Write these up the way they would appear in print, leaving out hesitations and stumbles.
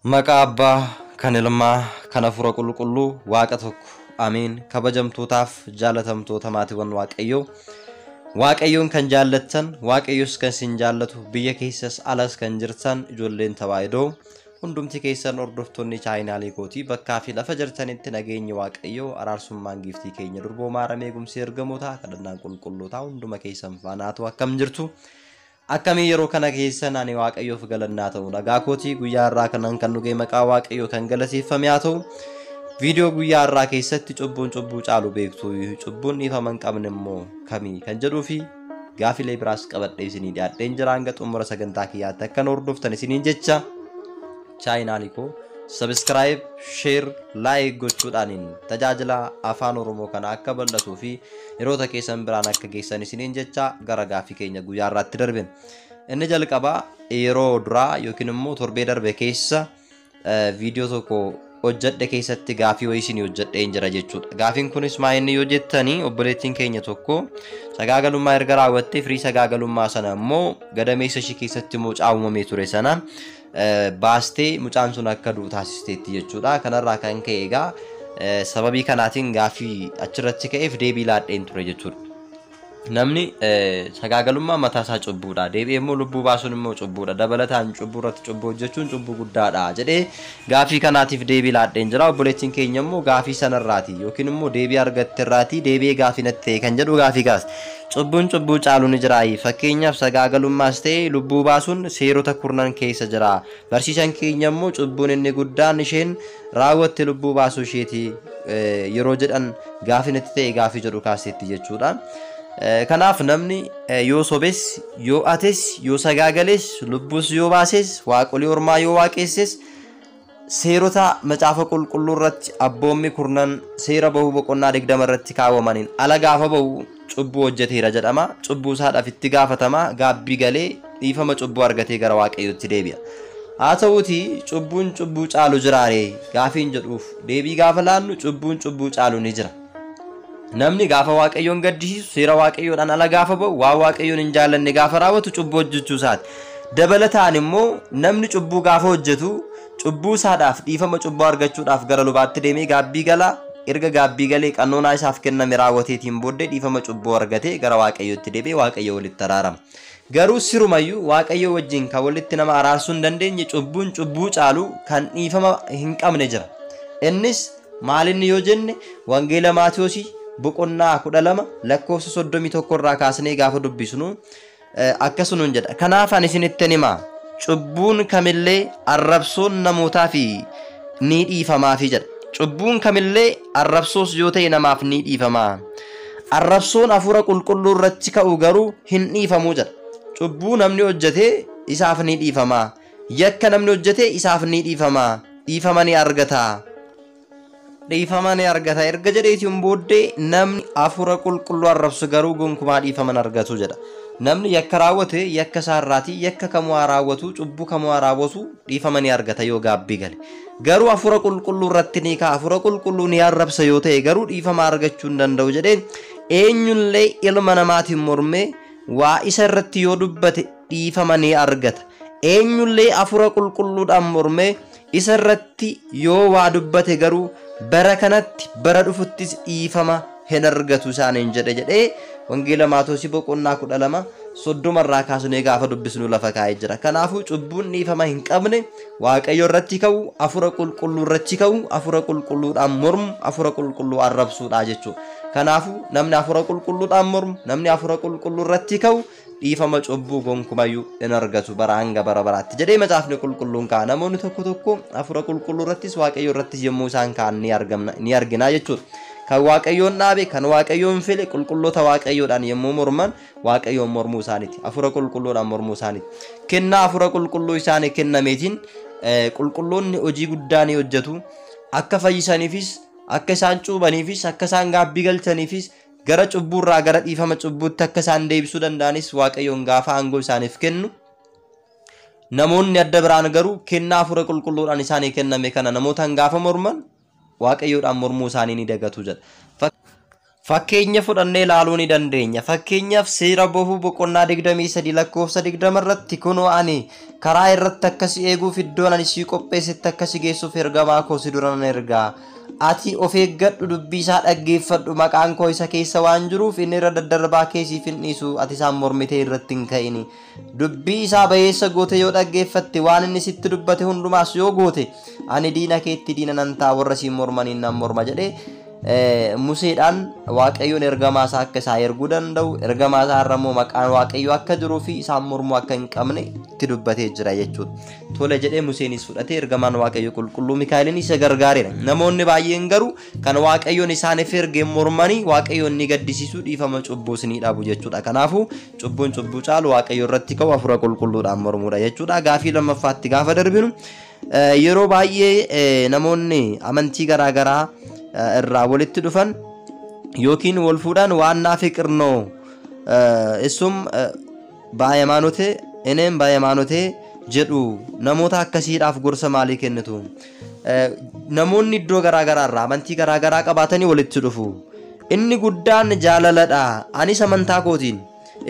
Maqaa Abbaa, kan Ilmaa, kan Hafuura Qulqulluu, Waaqa tokko. Ameen. Kabajamtootaaf jaalatamtoota maatiiwwan Waaqayyoo. Waaqayyoon kan jaallattan, Waaqayyos kan isin jaallatu, biyya keessas alas kan jirtan ijoolleen Tawaahidoo, hundumti keessan hordoftoonni chaayinaalii kootii bakkaa fi lafa jirtanitti nageenyi Waaqayyoo, araarsummaan giiftii keenya durboo Maaramee, eegumsi ergamootaa, kadhannaan qulqullootaa hunduma keessan faanaatu. Akkam jirtu? Akkamii yeroo kana keessan? Ani Waaqayyoof galannaa ta'u, nagaa kootii. Guyyaa irraa kanan kan dhugee maqaa Waaqayyoo kan galateeffame haa ta'u. Viidiyoo guyyaa irraa keessatti cubbuun cubbuu caalu beektu, cubbuun dhiifama hin qabne immoo kamii kan jedhuu fi gaafilee biraas qabadhee isinii dhiyaadheen jira. Hanga xumura sagantaa kiyyaatti akkan hordoftan isiniin jecha, chaayinaalii koo subscribe, share, like gochuudhaaniin tajaajila afaan Oromoo kana akka bal'atuu fi yeroota keessan biraan akka geessan isiniin jecha gara gaafii keenya guyyaa irraatti darbin. Inni jalqabaa, yeroo duraa yookiin immoo torbee darbe keessa viidiyoo tokko hojjedhe keessatti gaafii wayii isinii hojjedheen jira jechuudha. Gaafiin kunis maa inni yoo jettanii, obboleettiin keenya tokko sagaagalummaa erga raawwattee, firii sagaagalummaa sana immoo gadameessa ishee keessatti mucaa uumamee ture sana baastee mucaan sun akka du'u taasisteetti jechuudha. Kanarraa kan ka'e egaa sababii kanaatiin gaafii achirratti ka'eef deebii laadheen ture jechuudha. Namni sagaagalummaa mataa isaa cubbuudha. Deebi'ee immoo lubbuu baasuun immoo cubbuudha. Dabalataan cubbuu irratti cubbuu hojjechuun cubbuu guddaadha jedhee gaafii kanaatiif deebii laadheen jira. Obboleettiin keenya immoo gaafii sanarraati yookiin immoo deebii argatterraati deebi'ee gaafii natti ta'e kan jedhu gaafii kaase. Cubbuun cubbuu caalu ni jiraayi. Fakkeenyaaf sagaagalummaas ta'e lubbuu baasuun seerota kurnan keessa jira. Barsiisan keenya immoo cubbuun inni guddaan isheen raawwatte lubbuu baasuu isheeti yeroo jedhan gaafii natti ta'e gaafii jedhu kaasetti jechuudha. Kanaaf namni yoo sobes, yoo ates, yoo sagaagales, lubbuus yoo baases, waaqolii ormaa yoo waaqesses, seerota macaafa qulqulluu irratti abboommi kurnan seera bahuu boqonnaa 20 irratti kaawwamaniin ala gaafa bahu cubbuu hojjeteera jedhama. Cubbuu isaadhaaf itti gaafatama. Gaabbii galee dhiifama cubbuu argatee gara Waaqayyootti deebi'a. Haa ta'uutii cubbuun cubbuu caalu jiraaree gaafiin jedhuuf deebii gaafa laannu, cubbuun cubbuu caalu ni jira. Namni gaafa Waaqayyoon gaddisiisu, seera Waaqayyoodhaan ala gaafa ba'u, waan Waaqayyoon hin jaallanne gaafa raawwatu cubbuu hojjechuu isaati. Dabalataan immoo namni cubbuu gaafa hojjetu cubbuu isaadhaaf dhiifama cubbuu argachuudhaaf gara lubaatti deemee gaabbii galaa. Erga gaabbii galee qannoonaa isaaf kenname raawwateetiin booddee dhiifama cubbuu argatee gara Waaqayyootti deebi'ee Waaqayyo walitti araarama. Garuu sirumayyuu Waaqayyo wajjin kan walitti nama araarsuu hin dandeenye cubbuun cubbuu caalu kan dhiifama hin qabne jira. Innis maalinni yoo jenne, Wangeela Maatiyoosii boqonnaa 12 lakkoofsa 31 irraa kaasnee gaafa dubbisnu akkasumaan jedha. Kanaaf ani isinitti himaa, cubbuun kamillee arrabsoon namootaa fi ni dhiifamaafi jedha. Cubbuun kamillee arrabsoos yoo ta'e namaaf ni dhiifamaa. Arrabsoon hafuura qulqulluu irratti ka'u garuu hin dhiifamuu jedha. Cubbuu namni hojjete isaaf ni dhiifamaa. Yakka namni hojjete isaaf ni dhiifamaa. Dhiifama ni argata. Dhiifama ni argata erga jedheetiin booddee, namni hafuura qulqulluu arrabsu garuu gonkumaa dhiifama hin argatu jedha. Namni yakka raawwate yakka isaarraatii yakka kamuu haa raawwatu, cubbuu kamuu haa raawwatu, dhiifama ni argata yoo gaabbii gale. Garuu hafuura qulqulluu irratti ni ka'a, hafuura qulqulluu ni arrabsa yoo ta'e garuu dhiifama argachuu hin danda'u jedheen, eenyullee ilma namaatiin mormee waa isa irratti yoo dubbate dhiifama ni argata. Eenyullee hafuura qulqulluudhaan mormee isa irratti yoo waa dubbate garuu bara kanatti bara dhufuttis dhiifama hin argatu isaaniin jedhe jedhee Wangeela Maatosii boqonnaa 12 30 irraa kaasnee gaafa dubbisnu lafa kaa'ee jira. Kanaafuu cubbuun dhiifama hin qabne Waaqayyo irratti ka'u, hafuura qulqulluu irratti ka'u, hafuura qulqulluudhaan mormu, hafuura qulqulluu arrabsuudha jechuudha. Kanaafuu namni hafuura qulqulluudhaan mormu, namni hafuura qulqulluu irratti ka'u dhiifama cubbuu gonkumayyuu hin argatu bara hanga bara baraatti jedhee macaafni qulqulluun ka'a. Namoonni tokko tokko hafuura qulqulluu irrattis Waaqayyo irrattis yommuu isaan ka'an ni argamna, ni argina jechuudha. Kan Waaqayyoon dhaabe, kan Waaqayyoon file, qulqulloota Waaqayyoodhaan yommuu morman Waaqayyoon mormuu isaaniiti. Hafuura qulqulluudhaan mormuu isaaniiti. Kennaa hafuura qulqulluu isaanii kennameetiin qulqulloonni hojii guddaa ni hojjetu. Akka fayyisaniifis, akka isaan cuubaniifis, akka isaan gaabbii galchaniifis, gara cubbuurraa gara dhiifama cubbuutti akka isaan deebisuu danda'anis Waaqayyoon gaafa aangoo isaaniif kennu, namoonni adda biraan garuu kennaa hafuura qulqulluudhaan isaanii kenname kana namootaan gaafa morman Waaqayyoodhaan mormuu isaanii ni dagatu jedha. Fakkeenya fudhannee ilaaluu ni dandeenya. Fakkeenyaaf seera bahuu boqonnaa 23 lakkoofsa 20 irratti kunoo ani karaa irratti akka si eeguuf iddoon ani si qopheessetti akka si geessuuf ergamaa koo si dura nan ergaa. Ati of eeggadhu, dubbii isaa dhaggeeffadhu, maqaan koo isa keessa waan jiruuf inni irra daddarbaa kee siif hin dhiisu, ati isaan mormitee irratti hin ka'ini. Dubbii isaa bayeessa goote yoo dhaggeeffatte, waan inni sitti dubbate hundumaas yoo goote, ani diina keetti diina nan ta'a, warra siin mormaniin nan morma jedhee Museedhaan Waaqayyoon ergamaa isaa akka isaa erguu danda'u, ergamaa isaa irra immoo maqaan Waaqayyoo akka jiruu fi isaan mormuu akka hin qabne itti dubbatee jira jechuudha. Tole jedhee Museenis fudhatee ergamaan Waaqayyoo qulqulluu Mikaa'eliin isa gargaareera. Namoonni baay'een garuu kan Waaqayyoon isaaniif ergee mormanii Waaqayyoon ni gaddisiisu, dhiifama cubbuus ni dhabu jechuudha. Kanaafuu cubbuun cubbuu caalu Waaqayyoo irratti ka'u hafuura qulqulluudhaan mormuudha jechuudha. Gaafii lammaffaatti gaafa darbinu, yeroo baay'ee namoonni amantii garaagaraa irraa walitti dhufan yookiin wal fuudhan ዋና ፍቅር ነው እሱም በሃይማኖቴ እኔም በሃይማኖቴ jedhu, namoota akkasiidhaaf gorsa maalii kennitu? Namoonni iddoo garaagaraa irraa amantii garaagaraa qabaatanii walitti dhufu. Inni guddaan jaalaladha. Anis amantaa kootiin,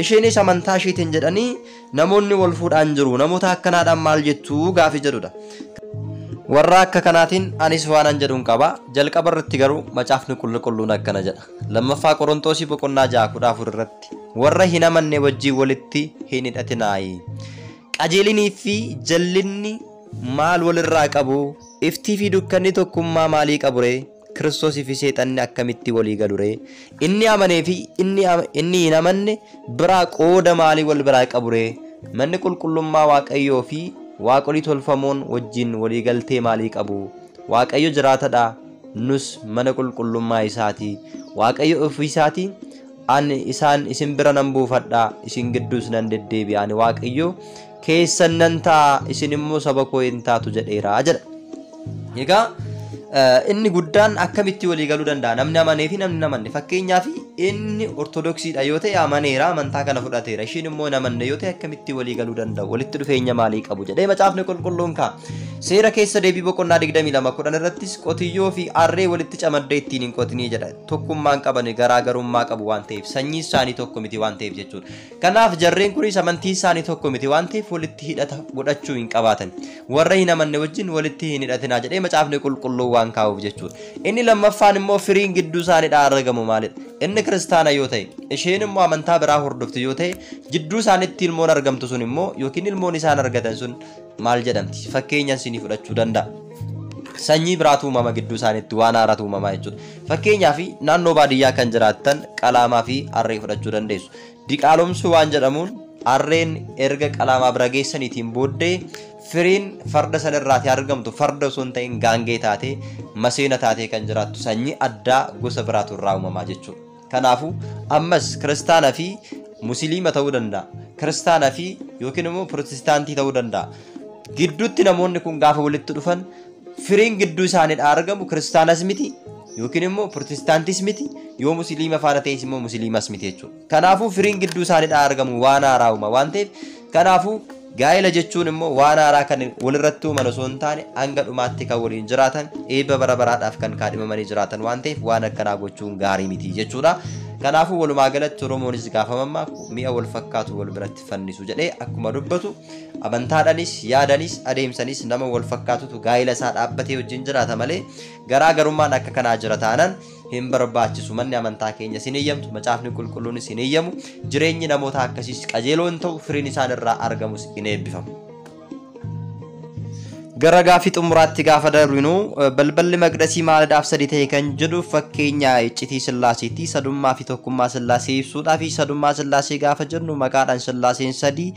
isheenis amantaa isheetiin jedhanii namoonni wal fuudhaan jiru. Namoota akkanaadhaan maal jettuu gaafi jedhudha. Warra akka kanaatiin anis waanan jedhuun qaba. Jalqaba irratti garuu macaafni qulqulluun akkana jedha. Lammaffaa Qorontoosii boqonnaa 6:14 irratti, warra hin amanne wajjin walitti hin hidhatinaayi. Qajeelinii fi jallinni maal walirraa qabu? Iftii fi dukkanni tokkummaa maalii qabu ree? Kiristoosii fi seexanni akkamitti walii galu ree? Inni amanee fi inni hin amanne biraa qooda maalii wal biraa qabu ree? Manni qulqullummaa Waaqayyoo fi waaqolii tolfamoon wajjin walii galtee maalii qabu? Waaqayyo jiraatadha, nus mana qulqullummaa isaati. Waaqayyo ofii isaatii ani isaan isin bira nan buufadha, isin gidduus nan deddeebi'a, ani Waaqayyo keessan nan ta'a, isin immoo saba koo hin taatu jedheera jedha. Egaa inni guddaan akkamitti walii galuu danda'a? Namni amanee fi namni hin amanne. Fakkeenyaaf inni Ortodoksiidha yoo ta'e amaneera, amantaa kana fudhateera. Ishiin immoo hin amanne yoo ta'e akkamitti walii galuu danda'u? Walitti dhufeenya maalii qabu jedhee macaafni qulqulluun kaa'a. Seera keessa deebii boqonnaa 22:10 irrattis qotiyyoo fi harree walitti camaddee ittiin hin qotinii jedha. Tokkummaan qaban garaagarummaa qabu waan ta'eef, sanyii isaanii tokko miti waan ta'eef jechuudha. Kanaaf jarreen kunis amantii isaanii tokko miti waan ta'eef walitti hidhata godhachuu hin qabaatan. Warra hin amanne wajjin walitti hin hidhatinaa jedhee macaafni qulqulluu waan kaa'uuf jechuudha. Inni lammaffaan immoo firiin gidduu isaaniidhaa argamu maalidha? Inni kiristaana yoo ta'e, isheen immoo amantaa biraa hordoftu yoo ta'e, jidduu isaaniitti ilmoon argamtu sun immoo yookiin ilmoon isaan argatan sun maal jedhamti? Fakkeenya isinii fudhachuu danda'a. Sanyii biraatu uumama gidduu isaaniitti, waan haaraatu uumamaa jechuudha. Fakkeenyaaf naannoo baadiyyaa kan jiraattan qalaamaa fi harree fudhachuu dandeessu. Diqaalomsuu waan jedhamuun harreen erga qalaamaa bira geessaniitiin booddee firiin farda sanarraati argamtu farda osoo hin ta'in gaangee taatee, maseena taatee kan jiraattu, sanyii addaa gosa biraatu irraa uumamaa jechuudha. Kanaafuu ammas kiristaana fi musliima ta'uu danda'a. Kiristaana fi yookiin immoo pirootestaantii ta'uu danda'a. Gidduutti namoonni kun gaafa walitti dhufan firiin gidduu isaaniidhaa argamu kiristaanas miti yookiin immoo pirootestaantis miti, yoo musliima faana ta'es immoo musliimas miti jechuudha. Kanaafuu firiin gidduu isaaniidhaa argamu waan haaraa uuma waan ta'eef, kanaafuu gaa'ela jechuun immoo waan haaraa kan walirratti uuman osoo hin taane hanga dhumaatti kan waliin jiraatan, eebba bara baraadhaaf kan kaadhimamanii jiraatan waan ta'eef waan akkanaa gochuun gaarii miti jechuudha. Kanaafuu walumaa galatti Oromoonis gaafa mammaaku mi'a wal fakkaatu wal biratti fannisu jedhee akkuma dubbatu, amantaadhaanis yaadanis adeemsanis nama wal fakkaatutu gaa'ela isaa dhaabbatee wajjin jiraata malee garaagarummaan akka kanaa jira taanaan hin barbaachisu. Manni amantaa keenya sin eeyyamtu, macaafni qulqulluunis hin eeyyamu, jireenyi namoota akkasiis qajeeloo hin ta'u, firiin isaan irraa argamus hin eebbifamu. Gara gaafii xumuraatti gaafa darbinu, balballi maqdasii maalidhaaf sadi ta'e kan jedhu fakkeenya iccitii Sillaaseetti, sadummaa fi tokkummaa Sillaasee ibsuudhaa fi sadummaa Sillaasee gaafa jennu maqaadhaan Sillaaseen sadii,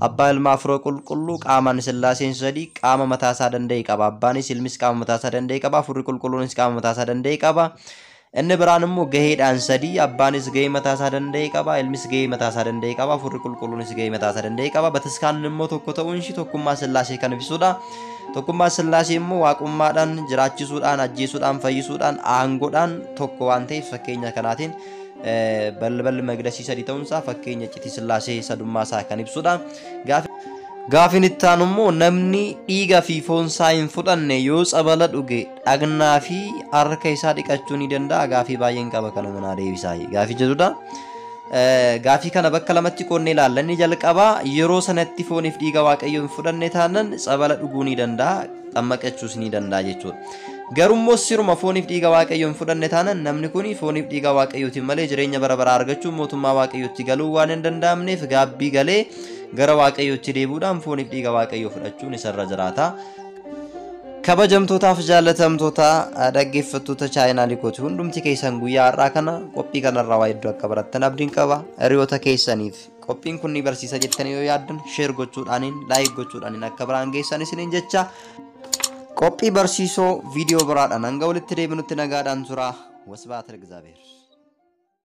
Abbaa, Ilma, Hafuura Qulqulluu, qaamaan Sillaaseen sadii qaama mataasaa danda'e qaba. Abbaanis Ilmis qaama mataasaa danda'e qaba, Hafuurri Qulqulluunis qaama mataasaa danda'e qaba. Inni biraan immoo gaheedhaan sadii, Abbaanis gahee mataasaa danda'e qaba, Ilmis gahee mataasaa danda'e qaba, Hafuurri Qulqulluunis gahee mataasaa danda'e qaba. Bataskaanni immoo tokko ta'uun ishii tokkummaa Sillaasee kan ibsudha. Tokkummaa Sillaasee immoo waaqummaadhaan, jiraachisuudhaan, ajjeesuudhaan, fayyisuudhaan, aangoodhaan tokko waan ta'eef fakkeenya kanaatiin balballi maqdasii sadii ta'uunsaa fakkeenya iccitii Sillaasee sadummaa isaa kan ibsudha. Gaafiin itti aanu immoo namni dhiiga fi foon isaa hin fudhanne yoo tsabala dhuge dhagnaa fi harka isaa dhiqachuu ni danda'a. Gaafii baay'een qaba kana manaa deebisaa. Gaafii jedhudha. Gaafii kana bakka lamatti qoonnee ilaalla. Inni jalqabaa yeroo sanatti fooniif dhiiga Waaqayyoo hin fudhanne taanaan tsabala dhuguu ni danda'a, xammaqachuus ni danda'a jechuudha. Garuu siruma fooniif dhiiga Waaqayyoo hin fudhanne taanaan namni kun fooniif dhiiga Waaqayyootiin malee jireenya bara baraa argachuun mootummaa Waaqayyootti galuu waan hin danda'amneef gaabbii galee gara Waaqayyootti deebi'uudhaan fooniif dhiiga Waaqayyoo fudhachuun isarra jiraata. Kabajamtootaaf jaalatamtoota dhaggeeffattoota chaayinaalii kooti hundumti keessan guyyaa har'aa kana qophii kanarraa waa hedduu akka barattan abdiin qaba. Hiriyoota keessaniif qophiin kun ni barsiisa jettanii yoo yaaddan sheer gochuudhaaniin laayik gochuudhaaniin akka biraan geessan isiniin jecha qophii barsiisoo viidiyoo biraadhaan hanga walitti deebinutti nagaadhaan tura. Wasbaata Egzaabeer.